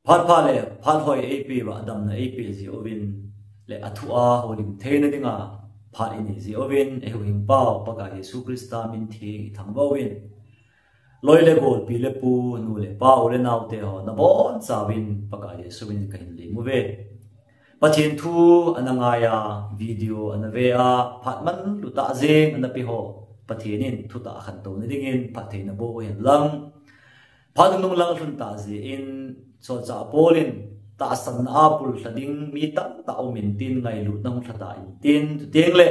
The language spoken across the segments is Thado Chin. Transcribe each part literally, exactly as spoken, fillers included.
Phat pha le phat hoi eipeuva, adamna eipeh jiuvin, le athua houlim theina dinga phat inei jiuvin, eihuhhingpau Pakai Jesu Christa min theng ithangvah uvin, loi le gol, pi le pu, nu le pa, u le naote ho, nabonchauvin Pakai Jesu min kahin lem uve. Pathen thu ana ngai a, video ana ve a, phat manlutah jeng ana pe ho, Pathen in thutah khantouna dingin phattheina boh uhen lang, phat nunung lang lhun tah jeh in, solchah Paul in tahsanna a pullha ding mi tamtah um intin, ngailutna hung lha tan tin, chuteng le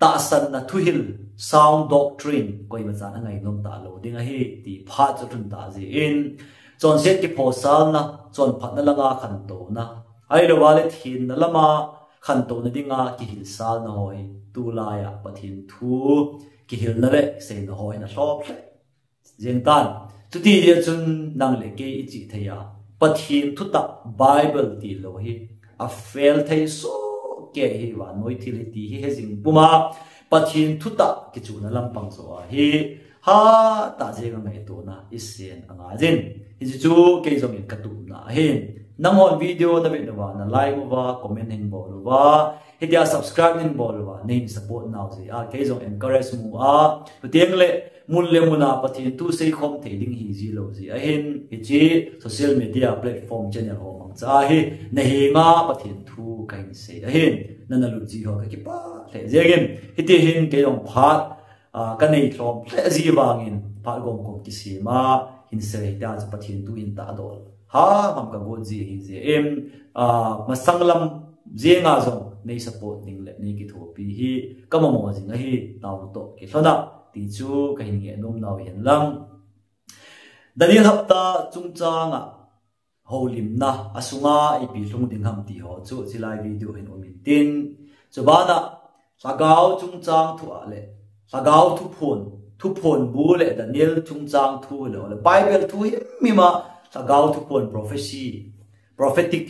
tahsanna thuhil, sound doctrine, koimachan angainom talou ding ahi ti phat chu lhun tah jeh in, chonset kiphotsalna, chonphatna langa khantouna, ahilouva le thenna lama khantouna dinga kihilsalna ho hi tulai a Pathen thu kihilna le kiseina ho hin alhom lheh jeng tan. Chuti jeh chun nang le kei ichih thei a, Pathen thutah Bible tilou hi afel thei sohkei hi, vannoi thil hi ti hi hejing puma, Pathen thutah kichuhna lampang joh a hi hatah jeng a ngaitona isen angaiyin. Hiche chu kei jong in katuhna ahin. Nanghon video navet uva, na like uva, comment hin bol uva, hitia subscribe hin bol uva, neihin support nau jeh a kei jong encourage mu a, chuteng le mun le mun a Pathen thu seikhom thei ding hiji lou jeh ahin, hiche social media platform channel ho mangcha a hi nahenga Pathen thu kahin sei ahin, nana lut ji ho kakipah lheh jengin, hiti hin kei jong phat a, kanei lhom lheh ji vangin, phat gomkom kisem a hin sei, hitia chu Pathen thu hin tahdoh hamham kagot ji ahi jeh in, a, masang lam jenga jong nei support ding le nei kithopi hi kamamo jing ahi, taona toh kilhon a ti chu kahin ngehnom nau hen lang. Daniel hapta chungchang a houlimna, asunga ipi lhung ding ham ti ho chu chulai video hin um intin, chuban a lhagao chungchang thu a le lhagao thuphon, thuphon bu le Daniel chungchang thu le, le Bible thu himhim a lhagao thuphon, prophecy, prophetic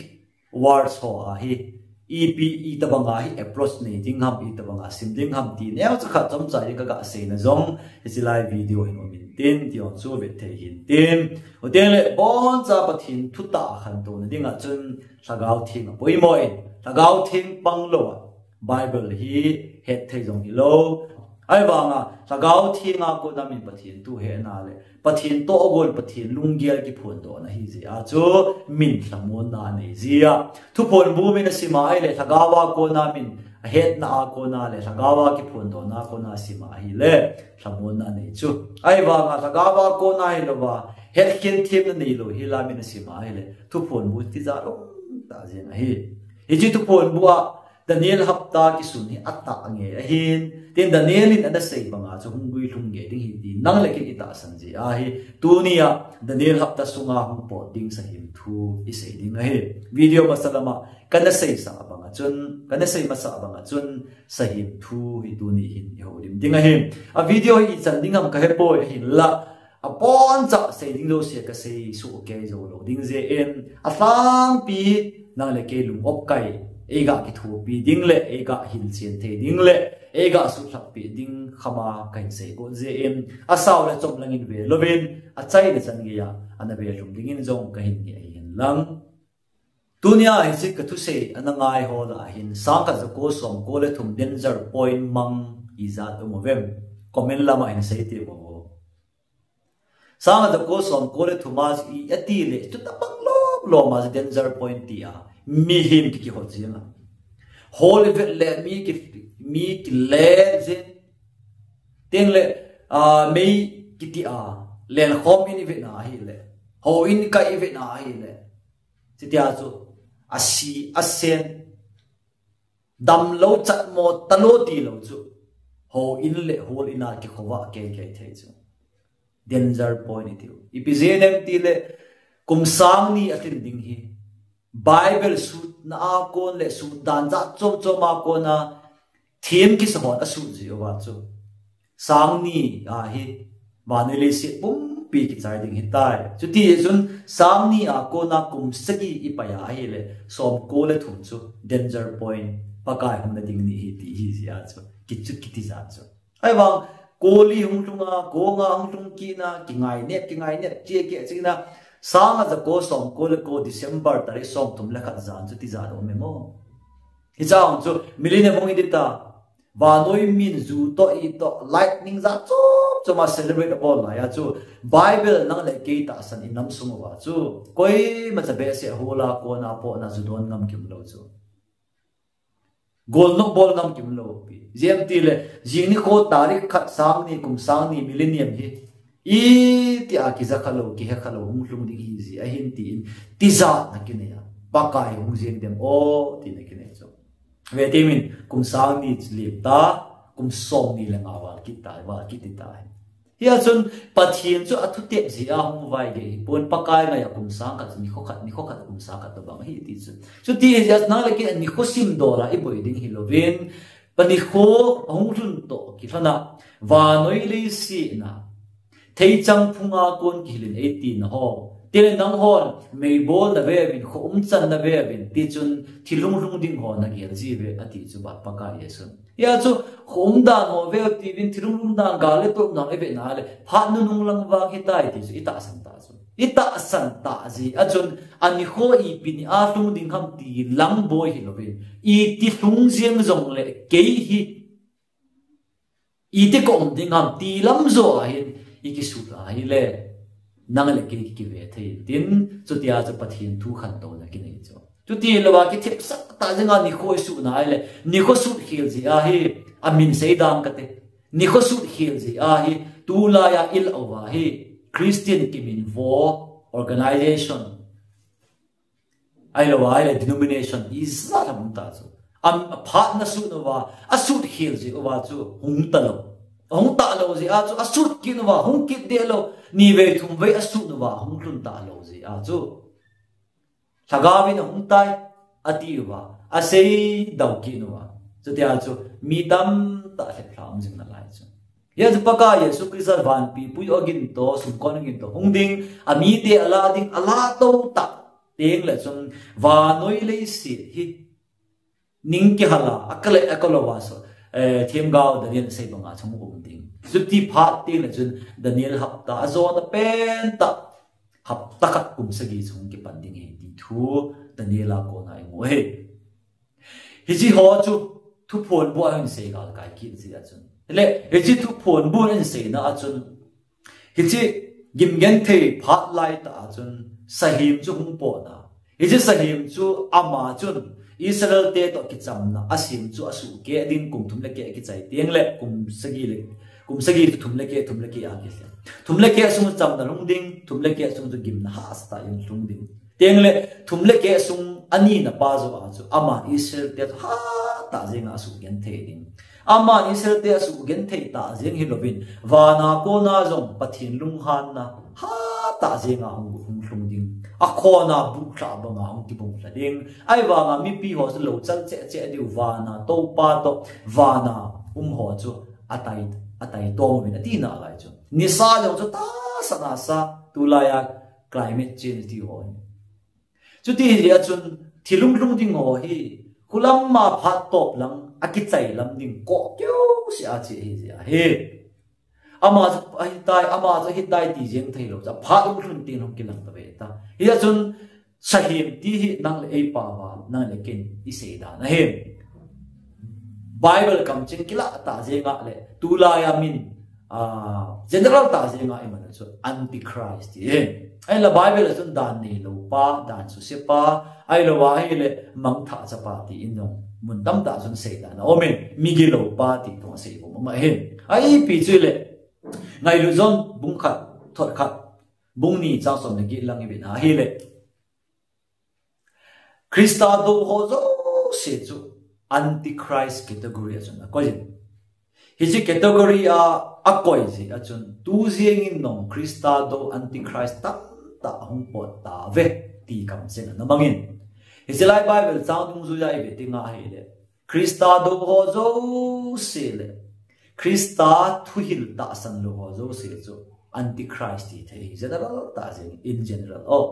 words ho a hi ipi, itobang a hi approach nei ding ham, itobang a sim ding ham ti neocha khat chomcha hi kaga seina jong hiche lai video hin um intin, ti ho chu vet thei hintin. Chuteng le boncha Pathen thutah khantouna dinga chun Lhagao Theng apoimo in, Lhagao Theng pang lou a Bible hi het thei jong hilou. Ahivanga Lhagao Theng a kona min Pathen thu hetna le Pathen tohgon, Pathen lunggel kiphondohna ahi jeh a chu min lhamonna anei ji a. Thuphon bu min asim a ahile, Lhagao a kona min, ahetna a kona le Lhagao a kiphondohna a kona asim a ahile, lhamonna anei chu. Ahivanga Lhagao a kona hilouva, hetkhen themna neilou hila min asim a ahile, thuphon bu tijat umtah jeng ahi. Hiche thuphon bu a Daniel hapta kisun hi atah ngei ahin, tin Daniel in ana sei banga chu hung guilhung ngei ding ahi ti nang le kei kitahsan jeh ahi. Tunia Daniel hapta sunga hung pot ding sahem thu isei ding ahi. Video masa lama kana seisah banga chun, kana sei masa banga chun, sahem thu hi tuni hin ihoulim ding ahi. A video hi ichan ding ham kahepoi, ahinla aboncha sei ding jouse kasei sohkei jou lou ding jeh in, alhangpi nang le kei lung opkai, eiga kithopi ding le eiga hilchen thei ding le eiga sutlhappi ding khama kahin seigot jeh in, asao le chom langin ve louvin, achaina chan geiya ana ve lhum dingin jong kahin ngeh ahi henlang. Tunia hiche kathusei ana ngai ho lah a hin, sangkhat jako somko le thum danger point mang ijat um uvem? Comment lama hin sei temo. Sangkhat jako somko le thum a chu i ati le, chu tabang lom lom a chu danger point ti a, mihem ki kihot jeng a, hol ivet le mi ki, mi kile jeng, tin le, a, mei kiti a, lenkhom in ivet na ahile, hou in kai ivet na ahile, chutia chu asi, asen, damlou, chatmo talou tilou chu, hou in le hol in a kikhova keikei thei chu danger point itiu. Ipi jeh inem tile, kum sang ni alhin ding hi, Bible sutna a kon le sut dan jat chom chom a kona them kisa hon asut jeh uva chu, sang ni a hi vannoi leiset pumpi kichai ding ahitai. Chuti jeh chun sang ni a kona kum sagi ipai a ahile, somko le thum chu danger point, Pakai hung na ding ni ahi ti ahi jeh a chu, kichu kiti jat chu. Ahivang, koli hung lhung a, konga hung lhung kit na, kingai nep, kingai nep, che ke china, Sang a jako somko le ko December tarik somthum le khat jan chu tijat um e mo. Hiche a chu millennium hung hi ding ta. Vanoi min ju toh i toh lightning ja chom chom a celebrate abol lai a chu Bible nang le kei tahsan in nam sung uva chu koima cha behseh a hula kona pohna ju don ngam kit lou chu. Golnop bol ngam kit lou pi. Jem tile, jing nikho tarik khat sang ni kum sang ni millennium hi. Itia kija kha lou, kihe kha lou, hung lhung ding hi ji, ahin tin, tijat na kinei a. Pakai hung jeng dem o, ti na kinei chu. Ve ti min, kum sang ni lip ta, kum som ni le nga val kit ta, val kit ta. Hia chun Pathen chu athutep jeh a hung vaigei hi pon, Pakai ngai a kum sang khat, nikho khat, nikho khat kum sang khat tobang hi ti chu. Chuti hi jeh a nang le kei nikho sim dol a i boi ding hi louvin, pa nikho ahung lhun toh kilhon a, vanoi leiset na, theichang phung a kon kihil in ei tina ho. Tile nang hon, meibol na ve uvin, kho um chan na ve uvin, ti chun thil hung lhung ding ho na gel ji uve, ati chu ba Pakai Jesun. Hia chu, kho um dan ho ve u ti uvin, thil hung lhung dan gal le tol dan i ve na le, phat nunung lang vang hi tai ti chu, i tahsan ta chu. I tahsan ta jeh a chun, a nikho ipi ni a lhung ding ham ti lang boi hi louvin, iti lhung jeng jong le, kei hi, iti ka um ding ham ti lam jo a hin, i kisut a hi le, nang le kei kive thei tin, chutia chu Pathen thu khantouna kinei chu. Chuti louva kithipsah ta jeng a nikho i sut na ai le, nikho sut khel jeh a hi, amin sei dang kate. Nikho sut khel jeh a hi, tulai a i lah uva hi, Christian kiminvo organization. Ahilouva ahile denomination ijat ham um ta chu. Am, aphat na sut uva, asut khel jeh uva chu hung ta lou. Hung ta lou jeh a chu asut kit uva, hung kit deh lou. Ni vei thum vei asut uva, hung lhun ta lou jeh a chu. Lhagao in ahung tai, ati uva, asei dau kit uva. Chutia chu mi tamtah lheplhah um jing nalai chu. Hia chu Pakai Jesu Christa vanpi pui ogin toh, sumkon ogin toh, hung ding, amite ala ding, ala tou tah teng le chun, vanoi leiset hi, ning kihal a, akale, akalo va so, eh, themgao Daniel sei banga chang um ding. Chuti phat teng le chun, Daniel hapta, ajona pen tah, hapta khat kum sagi chung kipan ding hi, ti thu, Daniel a kona i mu hi. Hiche ho chu thuphon bu a hin seigal kai kit jeh a chun. Le, hiche thuphon bu a hin seina a chun. Hiche gimgenthei phat lai tah a chun sahem chu hung potna. Hiche sahem chu ama chun Israel te toh kichamna a sem chu asuh keh ding kum thum le keh kichai teng le kum sagi le, kum sagi chu thum le keh, thum le keh a kilhen. Thum le keh sung chamna lhung ding, thum le keh sung chu gimna hahsa tah in lhung ding. Teng le, thum le keh sung anina pa joh a chu, aman Israel te hatah jeng a asuh genthei ding. Aman Israel te asuh genthei tah jeng hi louvin, vana kona jong Pathen lunghanna hatah jeng a hung, hung lhung ding. Akhona buhlhah banga hung kibunglha ding. Ahivanga mipi ho chu lou chal cheh cheh diu vana, toupa toh vana um ho chu atai, atai tom uvin ati nalai chu. Nisa jong chu tahsa nasa, tulai a climate change ti ho hi. Chuti hi jeh a chun thil hung lhung ding ho hi, khulam a phat top lang, akichai lam ding koh keu seh a che hi jeh a hi. Ama chu ahitai, ama chu ahitai ti jeng thei lou, cha phat hung lhun tin hung kilang ta ve ta. Hia chun sahem ti hi nang le ei pao a, nang le kei in i sei dan ahi. Bible kamcheng kilah tah jeng a le, tulai a min, ah, general tah jeng a i man chu Antichrist ti hi. Ahinla Bible a chun dan neilou pa, dan suse pa, ahilouva ahile mangthah chapa ti in jong mun tamtah chun sei dan a um in, migilou pa ti thong sei um ahi. Ahi pi chu le, Ngailut John bung khat, thot khat, bung ni chang som le get lang i vet na ahile. Christa dou ho jouse chu Antichrist category a chun akoi in. Hiche category a akoi jeh a chun tu jeng in jong Christa dou Antichrist tamtah ahung pot tauve ti kamcheng ana mang in. Hiche lai Bible chang dungjuia i vet ding ahile. Christa dou ho jouse le, Christa thuhil tahsan lou ho jouse chu Antichrist ti thei hi general tah jeng in general. Oh.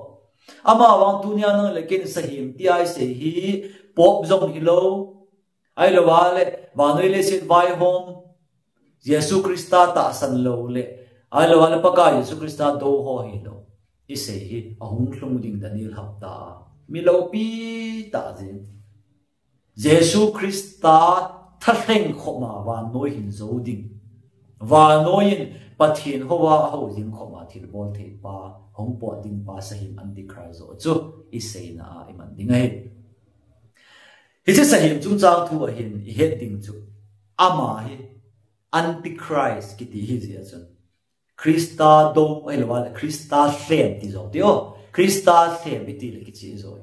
Ama vang tunia nang le kei in sahem tia i sei hi Pope jong hilou. Ahilouva le, vannoi leiset vaihom. Jesu Christa tahsan lou le. Ahilouva le Pakai Jesu Christa dou ho hilou. isei hi ahung lhung ding Daniel hapta a. Mi loupi tah jeng. Jesu Christa thalheng khopma vannoi hin jou ding. Vannoi in Pathen houva ahou jing khopma thilbol thei pa, hung pot ding pa sahem Antichrist joh chu iseina a iman ding ahi. Hiche sahem chungchang thu a hin ihet ding chu ama hi Antichrist kiti hi jeh a chun Christa dou ahilou a le Christa lhem ti jou ti o. Christa lhem iti le kicheh jou.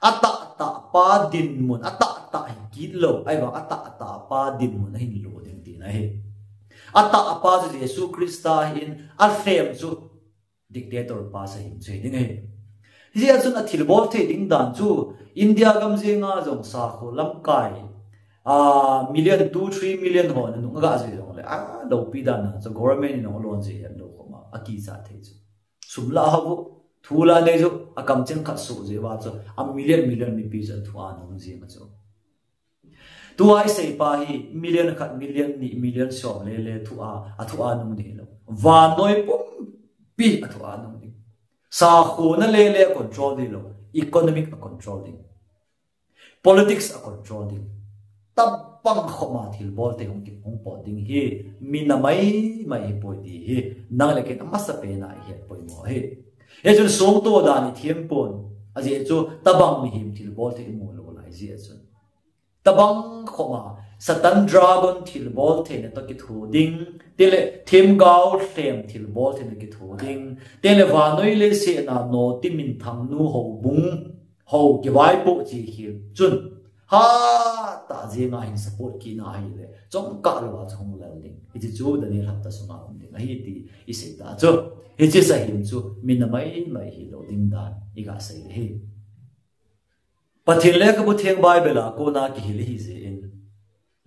Atahtah pa dinmun, atahtah hi kit lou, ahivang atahtah pa dinmun ahin lo ding tina ahi. Atah pa chu Jesu Christa ahin, alhem chu dictator pa sahem chu hi ding ahi. Hijeh a chun athilbol thei ding dan chu India gam jenga jong sakho lamkai a million, two, three million ho nanung aga jui jongle, a loupi dan a chu government in ahung lon jui het lou khopma akicha thei chu. Sum la hou, thu la nei chu, akamcheng khat soh jeh uva chu a million million mipi chu athu a nung jing a chu. Tua isei pa hi million khat, million ni, million som lele thu a, athu a nung ding lou. Vannoi pumpi athu a nung ding. Sakho na lele control ding lou. Economic a control ding. Politics a control ding. Tabang khopma thilbol thei hung ki, hung pot ding hi, mi na mai mai hi poi ti hi, nang le ken amasa pen a ihet poimo ahi. Hichun songto dan ithem pon, ajeh chu tabang mihem thilbol thei imu lou lai jeh a chun. Tabang khopma, Satan dragon thilbol theina toh kitho ding, tile themgao lhem thilbol theina kitho ding, tile vannoi leiset a noti minthang nu houbung ho kivaipoh chi khel chun, hatah jenga hin support kit na ahile, chomkhat louva chu hung lal ding. Hiche chu Daniel hapta sunga um ding ahi ti isei ta chu. Hiche sahem chu mi na mai mai hi lou ding dan iga sei ahi. Pathen lekhabu theng Bible a kona kihil ahi jeh in,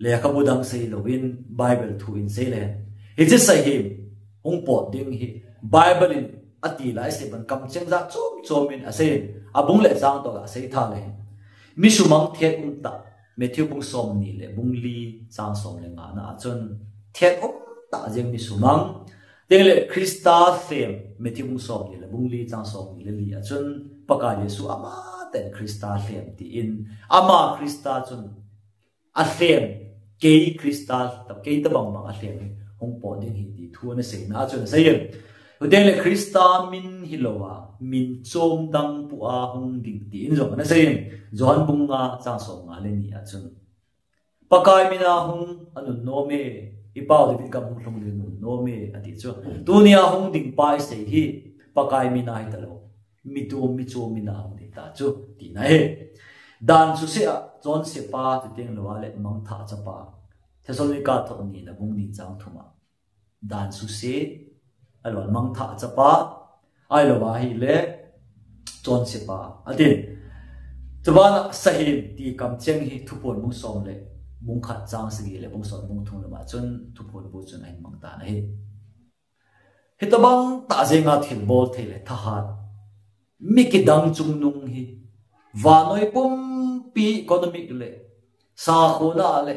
lekhabu dang sei louvin Bible thu in sei le. Hiche sahem hung pot ding hi Bible in ati lai sei ban kamcheng jat chom chom in asei in, abung le chang toh asei tha le. Mi sumang thet um tah, Matthew bung som ni le bung li chang som le nga na a chun, thet um tah jeng mi sumang. Tengle Christa lhem, Matthew bung som ni le bung li chang som ni le li a chun, Pakai Jesu amatah in Christa lhem tin, ama Christa chun alhem, kei Christa, kei tabang bang alhem hi hung pot ding ahi ti thu ana seina a chun asei in. Tengle Christa min hilouva, min chom dang pua hung ding tin jong ana sei in. Johan bung nga chang som nga le ni a chun, Pakai mina hung anun nom e, i pau David gam hung lhung ding anun nom e, ati chu. Tunia hung ding pa isei hi, Pakai mina hitalou, mi tum, mi chom mina hung ding ta chu, tina ahi. Dan suse a, chonse pa, chuteng lou a le mangthah chapa. Thessalonica thot ni na bung ni chang thum a. Dan suse, ahilou a mangthah chapa, ahilou a ahile, chonse pa. Atin, chubana sahem ti kamcheng hi Thuphon bung som le bung khat chang sagi le bung som bung thum lama chun Thuphon bu chun ahin mang tan ahi. Hitabang tah jenga thilbol thei le thahat, mi kidang chungnung hi, vannoi pumpi economic le, sakhona le,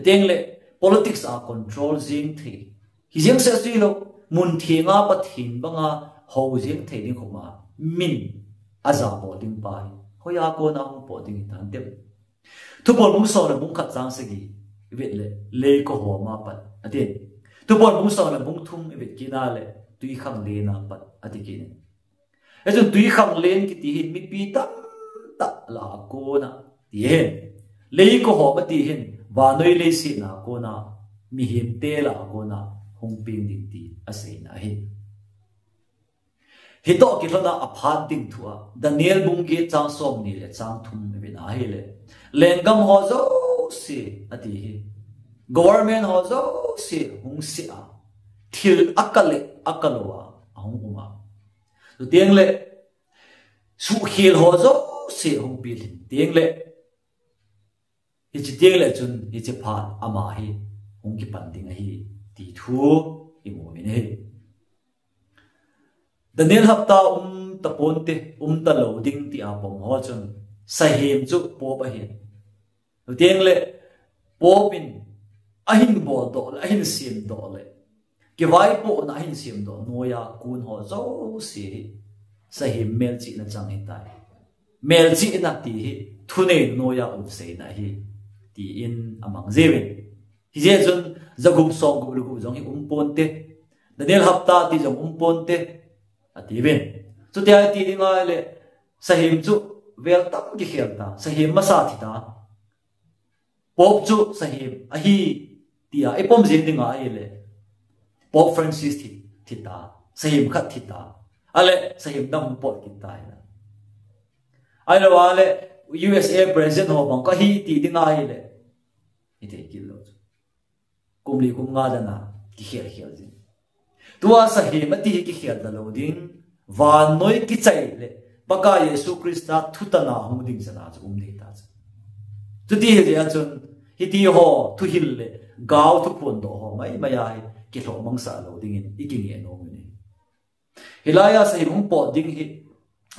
tengle politics a control jing thei. Hijeng seh sui lou, mun thenga Pathen banga hou jing thei ding khoma, min aja bol ding pa hi. Hoiya kona hung pot ding hitam tem. Thuphon bung som le bung khat chang sagi, ivet le, leiko homa pat, ati. Thuphon bung som le bung thum ivet kit na le, twikhanglen a pat, ati kit in. Hichun twikhanglen kiti hin mipi tamtah lah a kona, ti hin. Leiko hom ati hin, vannoi leiset a kona, mihem te lah a kona, hung peng ding ti, aseina ahi. Hitoh kilhona aphat ding thu a, Daniel bung get chang som ni le chang thum ivet na ahile. Lenggam ho jouse ati hi. Government ho jouse hung se a. Thil akah le akah lou a, ahung um a. Chuteng le, suhkhel ho jouse hung pilhin. Teng le, Hiche teng le chun, hiche phat ama hi hung kipan ding ahi, ti thu imu in ahi. Daniel hapta um taponte, um talou ding ti a pom ho chun, sahem chu Pope ahi. Teng le, Pope in ahin boldoh le, ahin semdoh le, kivaipohna ahin semdoh noiya kon ho jouse hi Sahem melchihna chang hitai. Melchihna ti hi thunei noiya umseina ahi, tiin amang jiuvin. Hijeh chun jagup somgup lhagupna jong hi umponte. Daniel hapta ti jong umponte, atiuvin. Chutia iti ding ahile, sahem chu vel tam kikhel ta, sahem masa thita. Pope chu sahem ahi tia ipom jing ding ahile, Pope Francis thi, thita, sahem khat thita. Ahile sahem dang hung pot kit ta hina. Ahilou ahile, U S A President ho bang kahi ti ding ahile, hithei kit lou chu. Kum li kum nga dana kikhel khel jing. Tua sahem ati hi kikhel talou ding, vannoi kichai le Pakai Jesu Christa thutanna hung ding chana chu um ding ta chu. Chuti hijeh a chun, hiti ho thuhil le gao thuphondoh ho maimai a hi kilhoh mangsah lou dingin ikinge nom uve. Hilai a sahem hung pot ding hi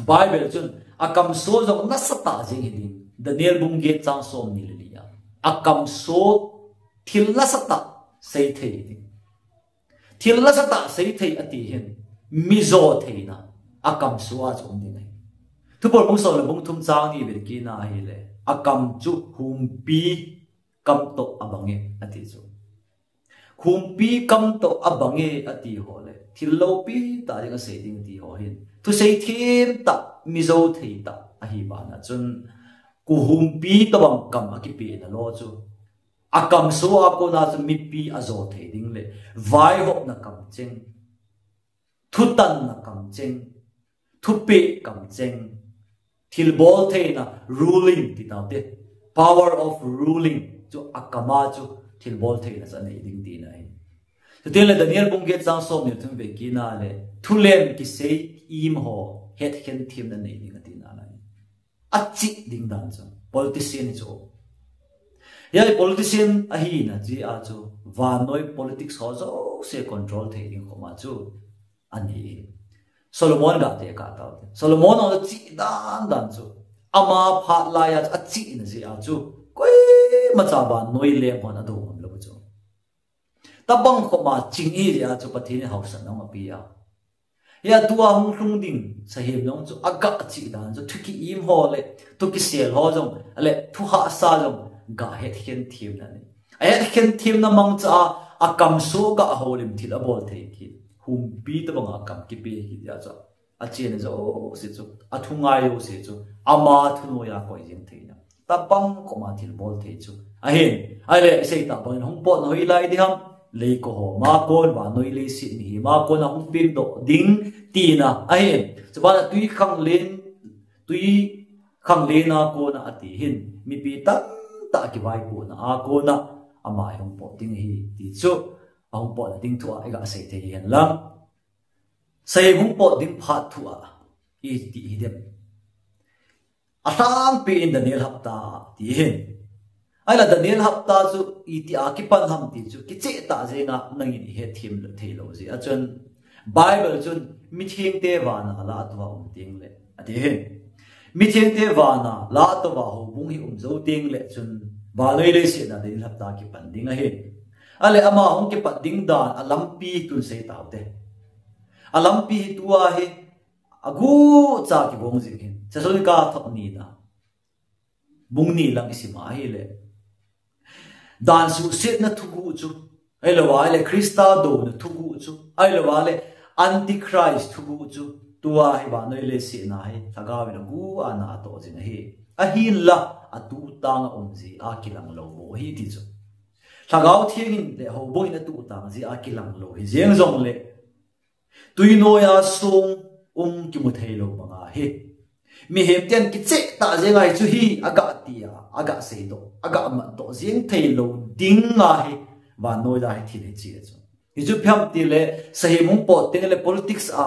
Bible chun akamso jong nasatah jing hi ding. Daniel bung get chang somni le li a, akamso thil nasatah seithei hi ding. Thil nasatah seithei ati hin, mi jo theina akamso a chu um ding ahi. Thuphon bung som le bung thum chang ni vet kit na ahile, akam chu humpi kam toh abange ati chu. Humpi kam toh abange ati ho le, thil loupi tah ding asei ding ti ho hin, thusei themtah, mi jo theitah ahi bana chun, khuhumpi tobang kam akipehna lou chu, akamso a kona chu mipi ajo thei ding le, vaihopna kamcheng, thutanna kamcheng, thupeh kamcheng, thilbol theina, ruling ti taute, power of ruling chu akam a chu thilbol theina chu anei ding tina ahi. Chuti le Daniel bung get chang somni le thum vet kit na le, thulem kisei im ho hetkhen themna nei ding atina ahi. Achih ding dan chu, politician chu. Hiche politician ahina jeh a chu, vannoi politics ho jouse control thei ding khoma chu anei. Solomon ga tekah taute. Solomon ho chih dan dan chu, ama phat laiya achihna jeh a chu, koimacha vannoi leng hon adong ngam lou chu. Tabang khoma ching ahijeh a chu Pathen in haosatna ahung peh a. Hia tua hung lhung ding sahem jong chu aga chih dan chu, thu ki-im ho le thu kisel ho jong le thu hahsa jong ga hetkhen themna nei. Ahetkhen themna mangcha a, akamso ga houlim thil abol thei kit, humpi tobanga kam kipe kit jeh a chu, achena jouse chu, athungai jouse chu ama thunoiya koi jeng theina, tabang khoma thilbol thei chu ahin. Ahile isei tah bangin hung potna hoilai ding ham, leiko ho ma kon, vannoi leiset mihem a kona hung pengdoh ding tina ahin. Chubana twikhanglen, twikhanglen a kona ati hin, mipi tamtah kivaipohna a kona ama hi hung pot ding ahi ti chu, ahung potna ding thua iga sei thei hihen lang. Sahem hung pot ding phat thua iti hidem? Alhangpi in Daniel hapta ti hin. Ahile Daniel hapta chu itia kipan ham ti chu kicheh tah jenga nangin ihet them thei lou jeh a chun, Bible chun mithengte vana lah touva um teng le, ati hin. Mithengte vana lah touva houbung hi um jou teng le chun, vannoi leiset a Daniel hapta kipan ding ahi. Ahile ama hung kipat ding dan alampi tun sei taute. Alampi hi tua hi aguhcha kigong jing hin. Thessalonica thot nina, bung ni lang isim a ahile, dan suhsetna thuguh chu, ahilou ahile Christa douna thuguh chu, ahilou ahile Antichrist thuguh chu, tua hi vannoi leiset a hi lhagao in aguh a natoh jing ahi. Ahinla atutang a um jeh a kilang lou bou ahi ti chu. Lhagao Theng in le houbung in atutang jeh a kilang lou hi jeng jongle, twinoiya song um kimu thei lou banga hi, mihem ten kicheh tah jenga hichu hi aga tia, aga seidoh, aga matdoh jeng thei lou dinga hi, vannoiya hi thil hiche chu. Hichu ipi ham tile, sahem hung pot teng le politics a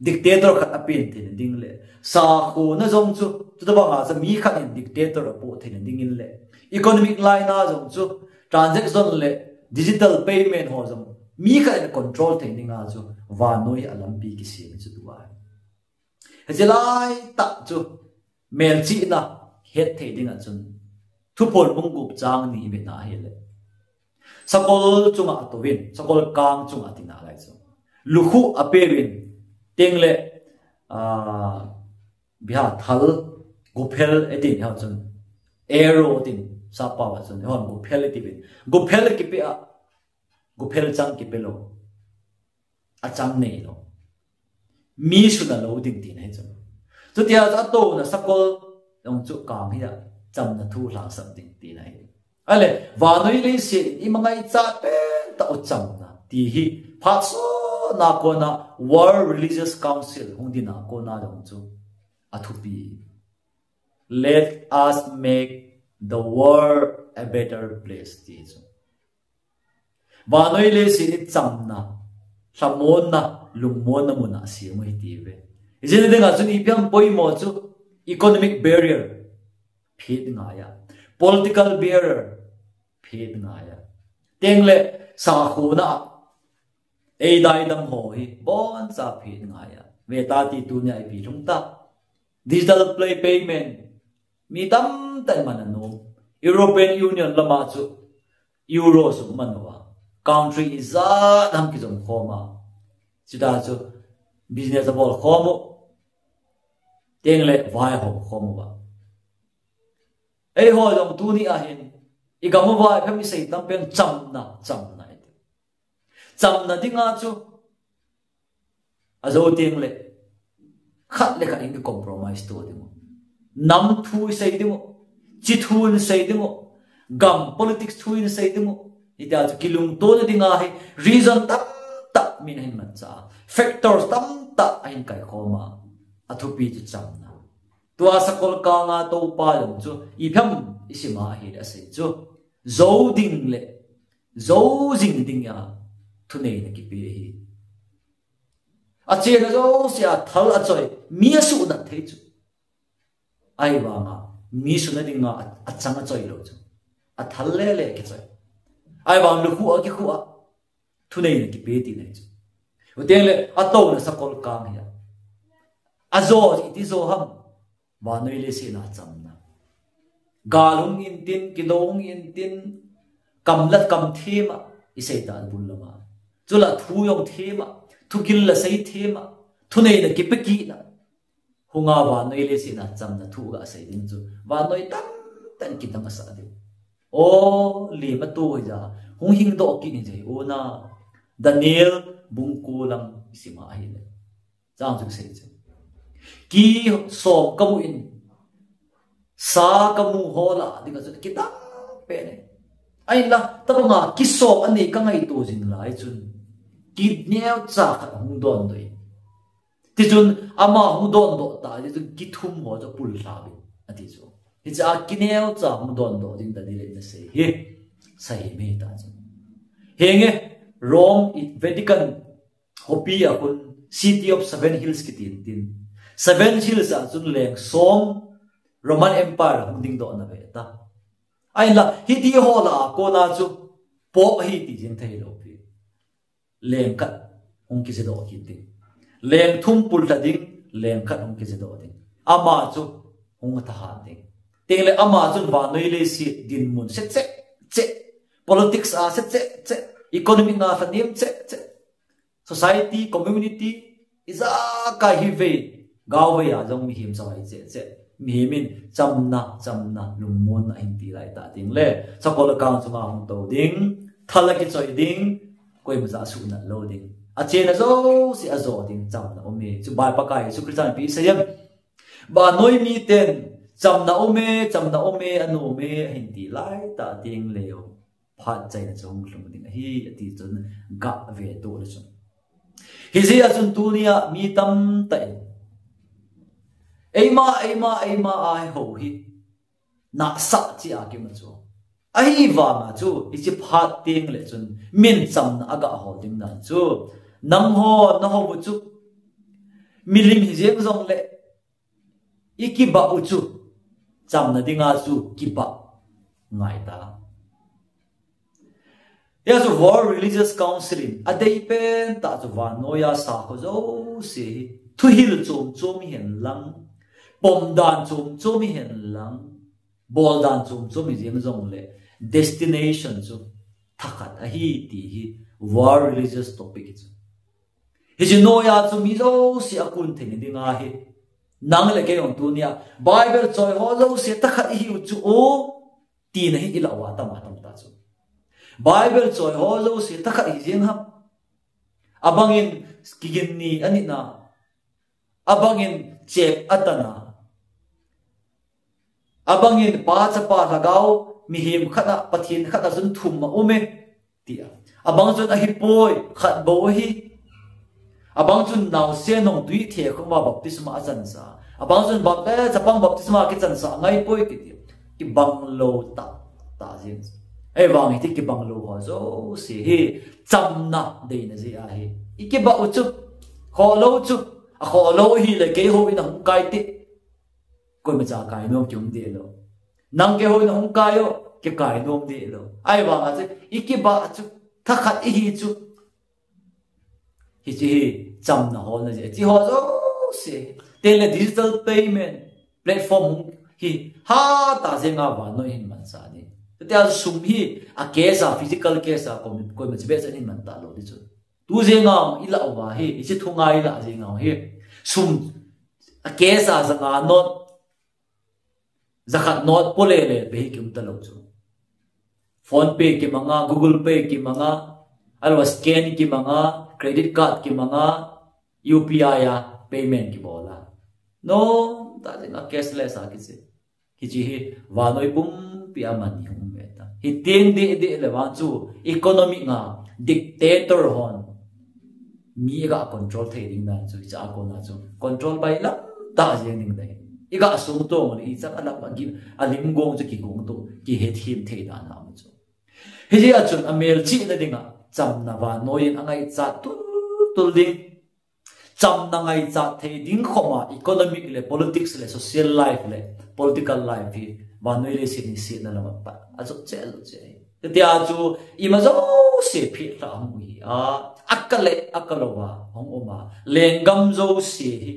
dictator khat apen theina ding le, sakhona jong chu, chutobanga chu mi khat in dictator apoh theina dingin le, economic line a jong chu, transaction le digital payment ho jong mi khat in control thei dinga chu, vannoi alampi kisem chu tua. Hiche laitah chu, melchihna het thei dinga chun, Thuphon bung gup chang ni ivet na ahile, sakol chunga atouvin, sakol kang chunga tina lai chu, lukhuh apeuvin, teng le ah, biha thal, guphel etin, ha chun, arrow etin, sap pao a chun, hon guphel eti bin. Guphel kipe a, guphel chang kipe lou. Achang nei lou. Mi suna lou ding tina hi chu. Chutia chu atona sakol jong chu kang hi a, chamna thu lhangsap ding tina hi. Ale, vannoi leiset in ima ngaicha pentah u chamna ti hi, phat sotna kona World Religious Council hung dinna kona jong chu athupi. Let us make the world a better place ti chu. Vannoi leiset hi chamna, lhamonna, lungmonna muna asem u hi ti ve. Hijeh a dinga chun ipi ham poimo chu economic barrier, phet ngai a. Political barrier, phet ngai a. Tengle sakhona, ei daidam ho hi, boncha phet ngai a. Veta ti tunia ipi lhung ta. Digital play payment, mi tamtah in man anom. European Union lama chu, Euro chu man uva. Country ijat ham kijom khom a. Chuta chu, business abol khom u. Tengle vaihom khom uva. Eiho jong tuni ahin, igam uva, ipi ham isei tam pen chamna, chamna iti. Chamna dinga chu, ajo tengle, khat le khat in ki compromise to ding u. Nam thu isei ding u, chi thu isei ding u, gam politics thu isei ding u. Hitia chu kilungtona dinga hi, reason tamtah min ahin mancha. Factors tamtah ahin kaikhom a. Athupi chu chamna. Tua sakol kanga topa jong chu, ipi ham isima ahile asei chu, jou ding le, jou jing ding a thuneina kipe ahi. Achena jousea thal achoi, mi asuhnat thei chu. Ahivanga, mi suna dinga a, achang achoi lou chu. Athal lele kichoi. Ahivang lukhuh a kikhuh a, thuneina kipe tina hi chu. Chutengle, atona sakol kang hi a. Ajo iti jo ham. Vannoi leiset a chamna. Gal hung intin, kidou hung intin, kam la kam thema, isei ta bul lama. Chula thu jong thema, thugil la sei thema, thuneina kipe kit na. Hunga vannoi leiset a chamna thu gasei ding chu. Vannoi tamtah in kidang asah ding. O, lima to hija, hung hingdoh kit in jeh u na. Daniel bung ko lang isima ahile. Chang chu sei chu. Ki som kamu in, sa kamu ho la dinga chu kidang pen e. Ahinla, tabanga kisom anei kangaito jing lai chun, kineocha khat hung dondoh in. Tichun ama hung dondoh ta, tichun kithum ho chu pul lha bin, ati chu. Hichea kineocha hung dondoh ding Daniel in asei hi, sahi mei ta chu. Henge, Rome, Vatican, Hopi a khun City of Seven Hills kiti tin. Seven Hills a chun leng som Roman Empire a hung dingdoh na ve ta. Ahinla, hiti ho la a kona chu Pope ahi ti jing thei lou pi. Leng khat hung kijedoh kit ding. Leng thum pul lha ding, leng khat hung kijedoh ding. Ama chu hung thahat ding. Tengle ama chun vannoi leiset dinmun se che che. Politics a se che che. Economic a lhanem che che. Society, community, ijakai hi vei, gaovei a jong mihem savai che che. Mihem in chamna, chamna, lungmonna ahin ti lai ta ding le, sakol kang chunga hung to ding, thal akichoi ding, koima ja suhnat lou ding. Achena jouse ajo ding, chamna um e. Chu bai Pakai Jesu Christan ipi asei em. Vannoi miten, chamna um e, chamna um e, anom e, ahin ti lai ta ding leu. Phat chaina chu hung lhung ding ahi, ati chun gah ve to le chun. Hijeh a chun tunia mi tamtah in, eima, eima, eima a hi ho hi, nahsah chi a kimu chu. Ahivanga chu, hiche phat tengle chun, min chamna agah hol ding dan chu. Nangho, naho u chu, milim hijeng jongle, i kibah u chu, chamna dinga chu kibah ngai ta. Hia chu World Religious Council in adei pen tah chu vannoiya sakho jouse hi thuhil chom chom hihen lang, pomdan chom chom hihen lang, boldan chom chom hijeng jongle destination chu thakhat ahi ti hi World Religious Topic chu. Hiche noiya chu mi jouse akun theina dinga hi, nang le kei jong tunia Bible choi ho jouse thakhat ihiu chu o, tina hi ilah uva tam a tam ta chu. Bible choi ho jouse thakhat hi jeng ham. Abangin kigin ni anina. Abangin chep atana. Abangin Pa, Chapa, Lhagao, mihem khat a, Pathen khat a chun thum a um e, tia. Abang chun ahipoi, khat bou ahi. Abang chun naosen nung tui the khoma baptisma achansah. Abang chun bap-, eh, chapang baptisma kichansah angaipoi kiti. Kibang lou tah, tah jeng. Ahivang hiti kibang lou ho jouse hi chamna deina jeh ahi. Ikibah u chu, khoh lou chu, akhoh lou hile keiho in ahung kai te. Koimacha kai nom kium deh lou. Nang keiho in ahung kai o, kikai nom deh lou. Ahivang a chu, ikibah chu, thakhat ihi chu. Hiche hi chamna holna jeh. Hiche ho jouse. Tengle digital payment platform hung hi hatah jenga vannoi hin mansah ding. Chutia sum hi a cash a, physical cash a, koima, koima chu behseh in hin man talou ding chu. Tu jenga ilah uva hi, hiche thunga ilah jenga hi. Sum a cash a janga note, jakhat note po lele pe hi kium talou chu. PhonePe kimanga, Google Pay kimanga, ahilou scan kimanga, credit card kimanga, U P I a payment kibola. Nomtah jenga cashless a kiche. Hiche hi vannoi pumpi a man hi hung um e ta. Hiten deh deh le vang chu economic a dictator hon mi iga control thei ding dan chu, hiche a kona chu control bailam tah jeng ding ahi. Iga sung tong le ichan a lap a gim, alim gong chu kigong to, kihethem thei dan a um chu. Hiche a chun amelchihna dinga chamna vannoi in angaichat tul tul ding. Chamna ngaichat thei ding khoma economic le politics le social life le political life hi vannoi leiset hi setna lama pat ajot cheh, ajot cheh. Chutia chu ima jouse phetlhah hung hi a, akah le akah louva hung um a, lenggam jouse hi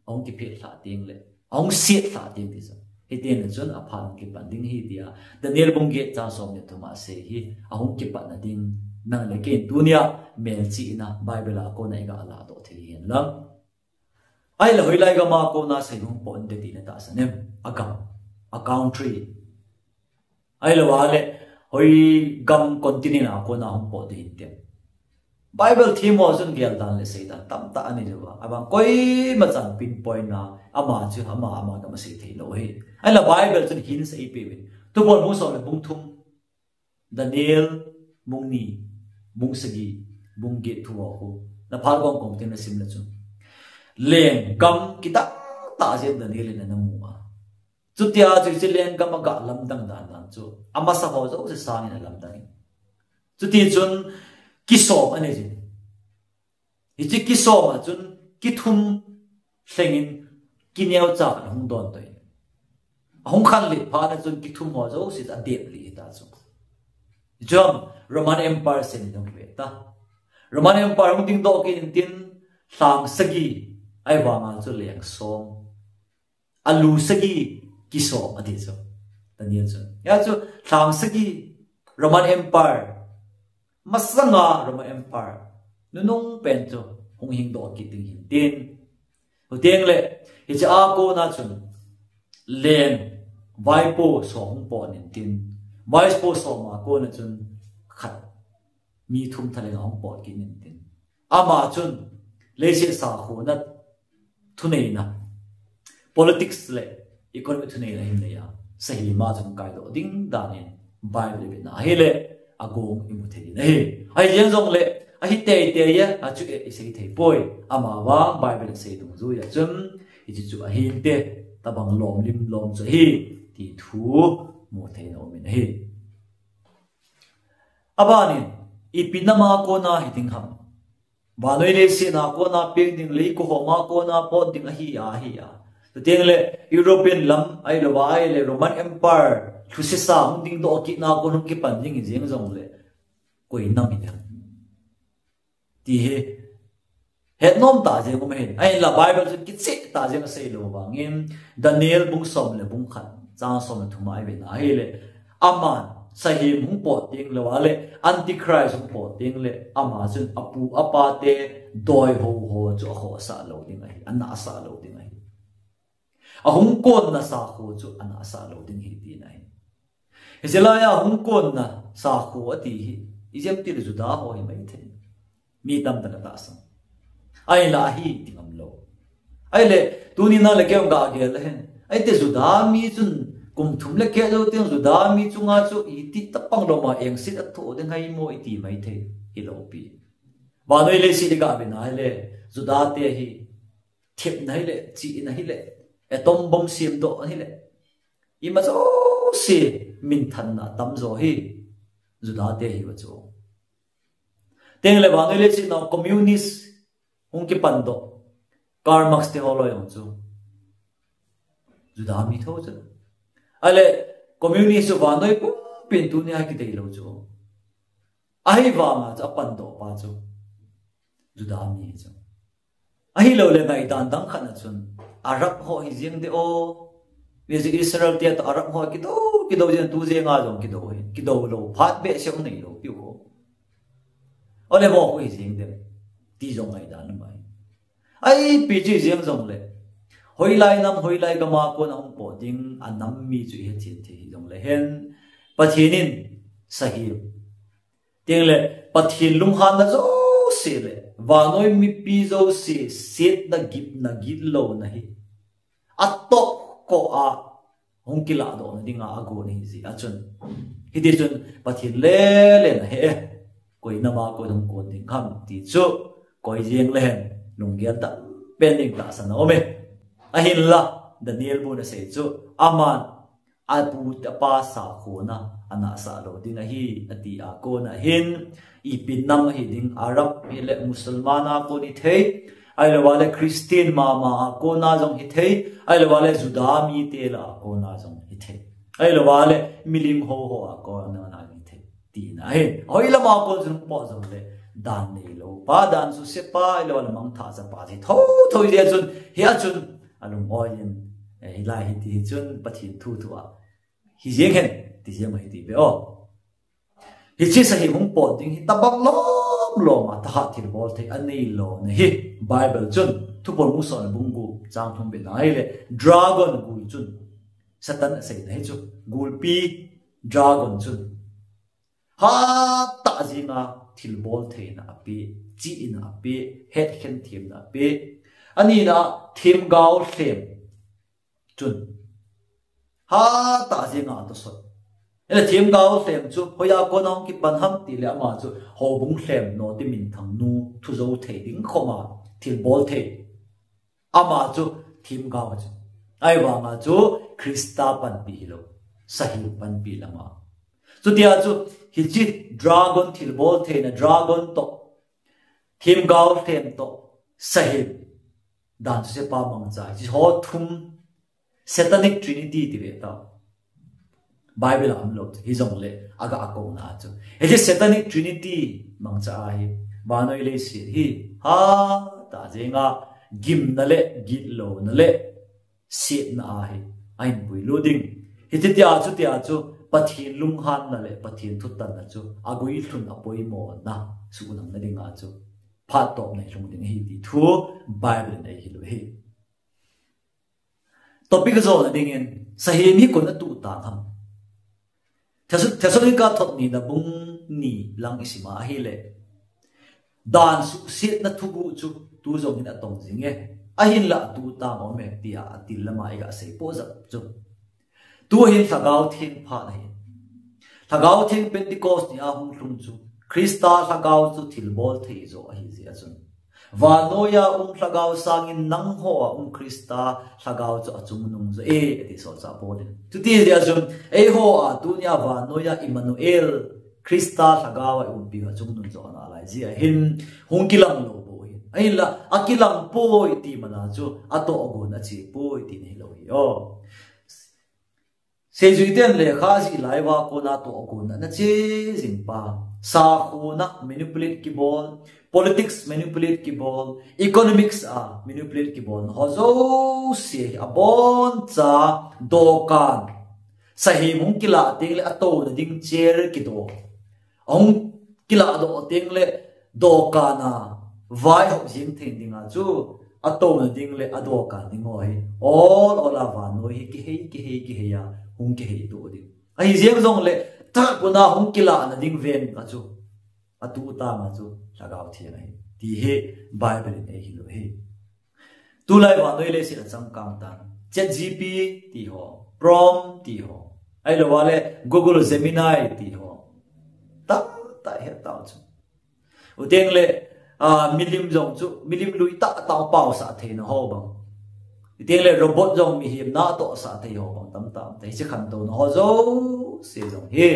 ahung kiphetlhah ding le ahung setlhah ding ti chu. Hitengle chun aphat hung kipan ding ahi tia Daniel bung get chang som le thum a asei hi ahung kipatna ding nang le kei in tunia melchihna Bible a kona iga ladoh thei hihen lang. Ahile hoilai gam a kona sei hung pot inte tina tahsan em? Agam, a country. Ahilou le, hoi gam continent a kona hung pot inte. Bible themmo chun gel dan le sei dan tamtah anei uva. Abang koimachan pinpoint a, ama chu, ama, ama gam asei thei lou ahi. Ahile Bible chun hints eipeh uve. Thuphon bung som le bung thum. Daniel bung ni, bung sagi, bung get thu a khu. Na phal gong kong tin na sim le chu. Lenggam kitah tah jeng Daniel in ana mu a. Chutia chu hiche lenggam a ga lamdang dan dan chu. Amasa ho jouse sangin alamdang in. Chuti chun kisom anei jin. Hiche kisom a chun kithum lhengin kineocha khat ahung don toh in. Ahung khanlet phat a chun kithum ho jouse adep lih hita chu. Chuin Roman Empire sen dong ve ta. Roman Empire hung dingdoh kit in tin lhang sagi ahivanga chu leng som. Alu sagi kisom ati chu. Daniel chu. Hia chu lhang sagi Roman Empire. Masanga Roman Empire. Nunung pen chu hung hingdoh kit ding hin tin. Huteng le, hiche a kona chun. Leng, vaipo som hung pot in tin. Vaipo som a kona chun khat. Mi thum thaleng ahung pot kit in tin. Ama chun, leiset sakhona thuneina, politics le economy thuneina hin neiya, sahi ma chun kaidoh ding danin Bible vetna ahile, agong imu thei ding ahi. Ahi jeng jongle, ahi teitei a, achu e isei thei poi. Amavang Bible asei dungjuiya chun, hiche chu ahinte, tabang lom lim lom chu ahi, ti thu mu thei na um in ahi. Abanin, ipi nama kona hiding ham. Vannoi leiset a kona peng ding, leikohom a kona pot ding ahi a, ahi a. Chuteng le European lam, ahilouva ahile Roman Empire, thusisa hung dingdoh kitna kon hung kipan ding hi jeng jongle. Koi nam hiding. Ti hi, het nom tah jeng um ahin. Ahinla Bible chun kicheh tah jeng asei lou vangin, Daniel bung som le bung khat, chang som le thum a ivet na ahile, aman, Sahim hung pot ding le vale, Antichrist hung pot ding le, ama chun apu apa te doi ho ho chu akhohsah lou ding ahi, anahsah lou ding ahi. Ahung konna sakho chu anahsah lou ding ahi tina ahi. Hiche laia hung konna sakho ati hi, ijemtil Juda ho hi maithei. Mi tamtah in atahsan. Ahinla ahi ti ngam lou. Ahile, tuni na le kei hung gah gel le hen. Ahite Juda mi chun kum thum le keh jou teng Juda mi chunga chu iti tapang loma engset athoh ding ahi mo iti maithei. Hilou pi. Vannoi leiset i gah ve na hile, Juda te hi thepna hile, chihna hile, atom bomb semdoh hile, ima jouse minthanna tamjo hi Juda te hiuva chu. Tengle vannoi leiset na communist hung kipandoh, Karl Marx te ho loi jong chu Juda mi tho chu. Ahile communist chu vannoi pumpin tunia kidei lou chu. Ahivanga chu apandoh pa chu Juda mi chu. Ahilou le ngaidan dang khat na chun, Arab ho hi jeng de o. Israel tia toh Arab ho kidou, kidou jeng tu jenga jong kidou hi. Kidou lou, phat behseh nei lou piu ho. Ole mo ho hi jeng de. Ti jong ngaidan mai. Ipi chu jeng jongle, hoilai nam, hoilai gam a kona hung pot ding, anam mi chu ihet thei thei jongle hen, Pathen in sahim Tengle Pathen lunghanna jouse le vannoi mipi jouse setna, gimna, gitlouna hi atoh koh a hung kilahdohna dinga agon ahi jeh a chun, hiti chun Pathen lele na he e, koi nama koi hung kon ding ham ti chu koi jeng le hen lunggel tah pen ding tahsan a um e. Ahinla Daniel bun asei chu aman apu apa sakhona anahsah lou ding ahi, ati a kona hin, ipi nam ahi ding, Arab hile Musalman a kon hithei, ahilouva le Christian mama a kona jong hithei, ahilouva le Juda mite lah a kona jong hithei, ahilouva le milim ho ho a kona jong hithei. Tina ahin, hoilam a kon jong pot jongle, dan neilou pa, dan suse pa, ahilouva le mangthah cha pa, hi tho tho jeh chun, hia chun, alung oi in, eh, hilai hiti hi chun Pathen thu thu a hi jeng hen, ti jeng ahi ti ve o. Hiche sahim hung pot ding hi tabang lom lom a thahat thilbol thei anei lou na hi. Bible chun Thuphon Muson bung gup chang thum bena ahile dragon gul chun, Satan aseina hi chu, gulpi dragon chun hatah jenga thilbol theina ape, chihna ape, hetkhen themna ape. Anina themgao lhem chun hatah jenga atosot. Ele themgao lhem chu hoiya kona hung kipan ham tile ama chu houbung lhem noti minthang nu thujou thei ding khoma thilbol thei. Ama chu themgao chu. Ahivanga chu Christa panpi hilou, sahim panpi lama. Chutia chu hiche dragon thilbol theina dragon toh, themgao lhem toh, sahim, dan suse pa mangcha, hiche ho thum Satanic Trinity ti ve ta. Bible a umlou, hijongle aga akouna chu. Hiche Satanic Trinity mangcha ahi, vannoi leiset hi hatah jenga gimna le gitlouna le setna ahi, ahin puilut ding. Hiti tia chu, tia chu Pathen lunghanna le Pathen thutanna chu aguilhun apoimona suhnangna dinga chu phat topna lhung ding ahi ti thu Bible in eihil u ahi. Topic jona dingin, sahim hi koin atuh tang ham? Thess-, Thessalonica thot nina bung ni lang isim a ahile, dan suhsetna thuguh chu tu jong hin atong jing e, ahinla atuh tang um e, tia atil lama iga seipoh jep chu. Tu hin Lhagao Theng phat ahi. Lhagao Theng Pentecost ni a hung lhung chu Christa Lhagao chu thilbol thei joh ahi jeh a chun, vannoiya um Lhagao sangin nangho a um Christa Lhagao chu achungnung joh e, ati Solchah Paul in. Chuti jeh a chun, eiho a tunia vannoiya Emmanuel, Christa Lhagao a i umpiu achungnung joh nalai jeh a hin hung kilang lou bou ahin. Ahinla, akilang poi ti mana chu, atohgon ache poi tina hilou ahi o. Seijui ten lekha ajih lai uva kona tohgon ana che jing pa. Sakhona manipulate kibol, politics manipulate kibol, economics a manipulate kibol, ho jouse hi aboncha dokan Sahem hung kilah teng le atouna ding chair kidoh. Ahung kilah doh teng le dokan a vaihop jing thei ding a chu atouna ding le adokan ding ho hi ol ol a vannoi hi kihei, kihei, kihei a hung kihei to ding. Ahi jeng jong le, tah puna hung kilahna ding ven a chu atu tang a chu Lhagao Theng ahi ti hi Bible in eihil u ahi. Tulai vannoi leiset a changkang tan, Chat G P T ti ho, Prompt ti ho, ahilou le Google Gemini ti ho, tamtah het tau chu. Uteng le, a, milim jong chu, milim lui tah tah paosah theina ho bang. Uteng le robot jong mihem natohsah thei ho bang tamtah. Hiche khantouna ho jouse jong hi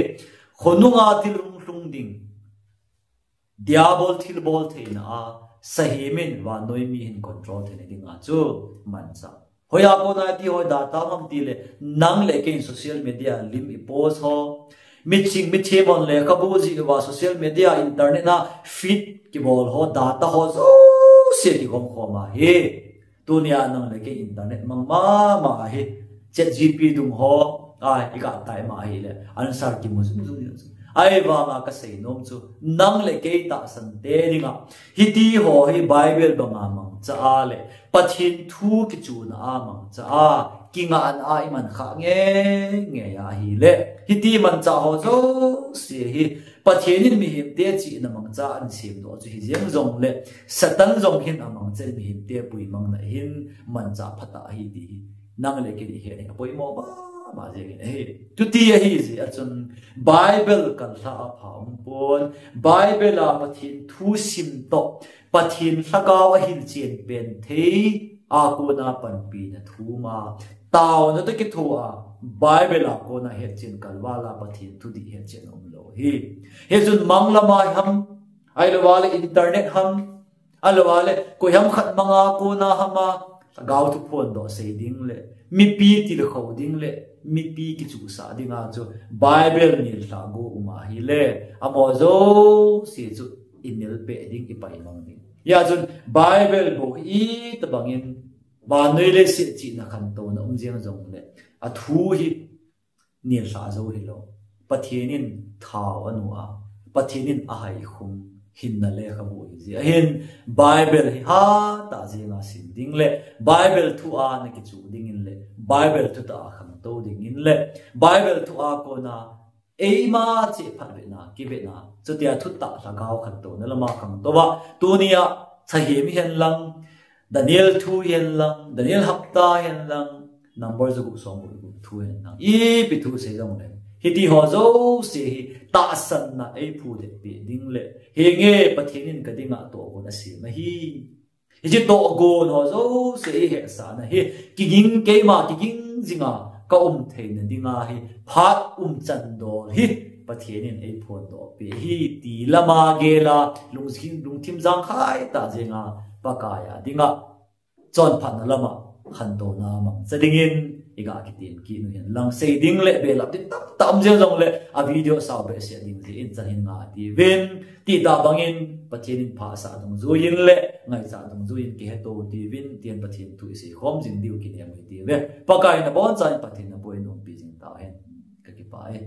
khonunga thil hung lhung ding, Diabol thilbol theina a, sahem in vannoi mi hin control theina ding a chu manchah. Hoiya kona ti ho data ham ti le, nang le kei in social media lim i post ho, miching mithem hon lekhabu jih uva social media, internet a feed kibol ho, data ho jouse kigom khom ahi. Tunia nang le kei internet mang mama ahi. Chat G P T dung ho a i ga tai ma ahi le answer kimu jum jum jum. Ahivanga ka seinom chu, nang le kei tahsan te dinga hiti ho hi Bible banga mangcha a le Pathen thu kichuna a mangcha a, kingahna a i man kha nge nge ahi le, hiti manchah ho jouse hi Pathen in mihemte chihna mangcha a ahin semdoh chu hi jeng jong le, Satan jong hin amangcha in mihemte puimangna hin manchah phatah ahi ti hi nang le kei i het hi apoimo mama jeng in ahi. Chuti ahi jeh a chun Bible kal lha a pha um pon, Bible a Pathen thu sim toh, Pathen Lhagao a hilchen pen thei a kona panpina thum a, taona toh kitho a, Bible a kona hetchen kalval a Pathen thudih hetchen umlou hi. Hichun manglam a ham, ahilou le internet ham, ahilou le koi ham khat manga kona ham a, Lhagao thu phondoh sei ding le, mipi tilkhou ding le, mipi kichuhsah ding a chu Bible nilhah go um ahi le, amaho jouse chu i nel peh ding, i paimang ding. Hia chun Bible bou hi itobang in vannoi leiset chihna khantouna um jeng jong le, athu hi nilhah jou hilou. Pathen in thao anu a, Pathen in ahaikhum, hinna lekhabu ahi jeh a hin Bible hi hatah jenga sim ding le, Bible thu a na kichuh ding in le, Bible thutah a khangtou ding in le, Bible thu a kona eima cheh phatvetna, kivetna, chutia thutah Lhagao khantouna lama khangtou a, tunia sahem hihen lang, Daniel thu hihen lang, Daniel hapta hihen lang, Number jagup somgup thu hihen lang, ipi thu sei jong le, hiti ho jouse hi tahsanna eiphudet peh ding le, henge Pathen in ka dinga tohgon asem ahi. Hiche tohgon ho jouse i hetsahna hi, kiging, keima kiging jinga ka um theina dinga hi, phat umchan dol hi Pathen in eiphondoh peh ahi ti lama gel a, lungthim, lungthim jangkhai tah jenga Pakai a dinga chonphatna lama khantouna mangcha dingin i ga kiten kit u hihen lang, sei ding le belap ding tamtah um jeng jong le, a video sao behseh ding jeh in chan hin ngai tiuvin, titah bangin Pathen in phasah dungjuiyin le ngaichat dungjuiyin kiheto tiuvin, tin Pathen thu i seikhom jing diu kinem u hite. Pakai nabonchauvin Pathen in nabonchauvin umpi jing tauhen. Ka kipah e.